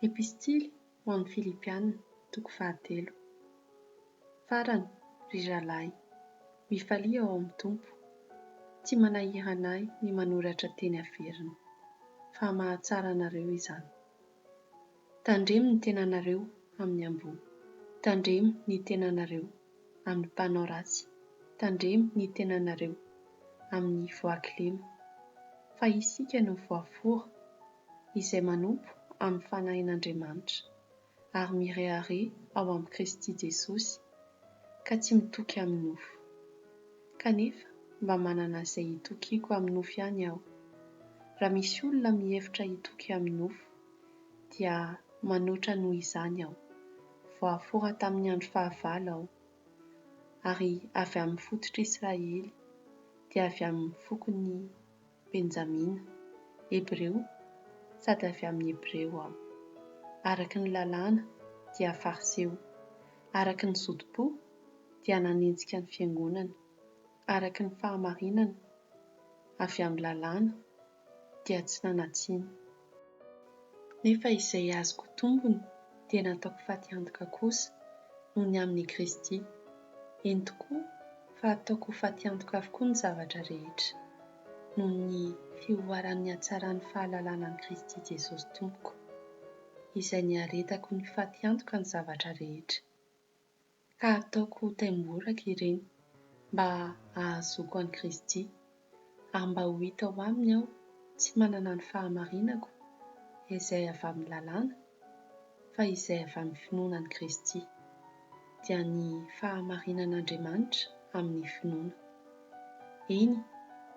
Epistily ho an'ny Filipiana, toko fahatelo. Farany, ry rahalahy, mifalia ao amin'ny Tompo. Tsy manahirana ahy ny manoratra teny averina, fa mahatsara anareo izany. Tandremo ny tenanareo amin'ny amboa, tandremo ny tenanareo amin'ny mpanao ratsy, tandremo ny tenanareo amin'ny voakilema, fa isika no voafora, izay manompo amin'ny Fanahin'Andriamanitra, ary mirehareha ao amin'i Kristy Jesosy, ka tsy mitoky amin'ny nofo. Kanefa mba manana izay hitokiako amin'ny nofo ihany aho. Raha misy olona mihevitra hitoky amin'ny nofo, dia manoatra noho izany aho. Voafora tamin'ny andro fahavalo aho, ary avy amin'ny fototr'Israely, dia avy amin'ny fokon'i Benjamina, Hebreo sady avy amin'ny Hebreo aho. Araka ny lalàna, dia Fariseo. Araka ny zotom-po, dia nanenjika ny fiangonana. Araka ny fahamarinana, avy amin'ny lalàna, dia tsy nanan-tsiny. Nefa izay azoko tombony dia nataoko faty antoka kosa noho ny amin'i Kristy. Eny tokoa fa ataoko ho faty antoka avokoa ny zavatra rehetra, noho ny fihoaran'ny hatsaran'ny fahalalana an'i Kristy Jesosy Tompoko, izay niaretako ny faty antoka ny zavatra rehetra. Ka ataoko ho taimboraka ireny, mba hahazoako an'i Kristy, ary mba ho hita ao aminy aho tsy manana ny fahamarinako izay avy amin'ny lalàna, fa izay avy amin'ny finoana an'i Kristy, dia ny fahamarinan'Andriamanitra amin'ny finoana. Eny,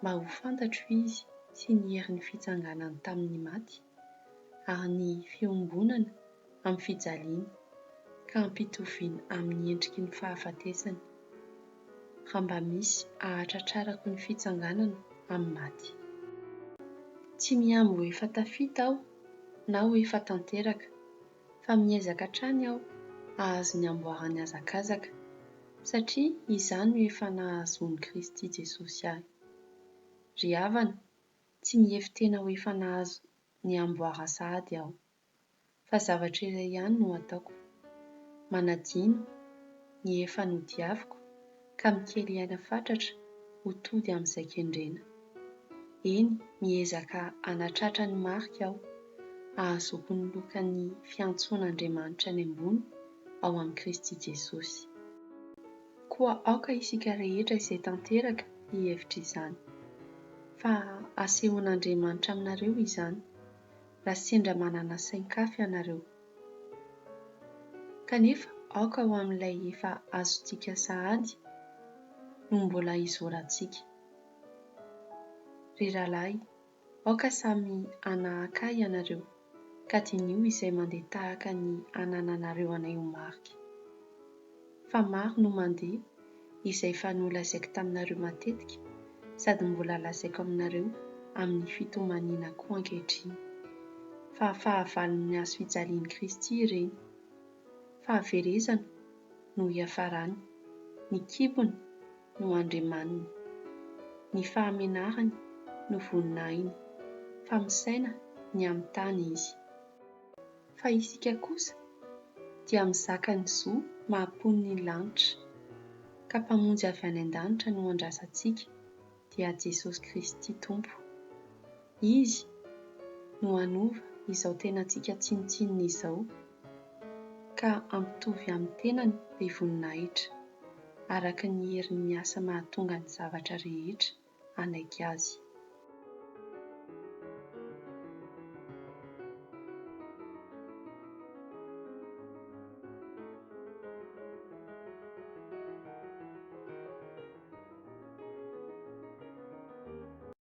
mba ho fantatro Izy sy ny herin'ny fitsanganany tamin'ny maty, ary ny fiombonana amin'ny fijaliany, ka ampitoviana amin'ny endriky ny fahafatesany, raha mba misy ahatratrarako ny fitsanganana amin'ny maty. Tsy mihambo ho efa tafita aho na ho efa tanteraka, fa miezaka hatrany aho hahazo ny amboaran'ny hazakazaka, satria izany no efa nahazoan'i Kristy Jesosy ahy. Ry havana, tsy mihevi-tena ho efa nahazo ny amboara sahady aho. Fa zavatra iray ihany no ataoko, manadino ny efa nodiaviko ka mikely aina fatratra ho tody amin'izay kendrena. Eny, miezaka hanatratra ny marika aho, hahazoako ny lokan'ny fiantsoan'Andriamanitra any ambony ao amin'i Kristy Jesosy. Koa aoka isika rehetra izay tanteraka hihevitra izany. Fa asehon'Andriamanitra aminareo izany. raha sendra manana sain-kafa ianareo. Kanefa aoka ho amin'ilay efa azontsika sahady no mbola hizorantsika. Ry rahalahy, aoka samy hanahaka ahy ianareo, ka diniho izay mandeha tahaka ny anananareo anay ho marika. Fa maro no mandeha izay efa nolazaiko taminareo matetika sady mbola lazaiko aminareo amin'ny fitomaniana koa ankehitriny, fa fahavalon'ny hazo fijalian'i Kristy ireny. Fahaverezana no hiafarany, ny kibony no andriamaniny, ny fahamenarany no voninahiny, fa misaina ny amin'ny tany izy. Fa isika kosa dia mizaka ny zo maha mponin'ny lanitra, ka Mpamonjy avy any an-danitra no andrasantsika, dia Jesosy Kristy Tompo. Izy no hanova izao tenantsika tsinontsinona izao, ka hampitovy amin'ny tenany be voninahitra, araka ny heriny miasa mahatonga ny zavatra rehetra hanaiky Azy.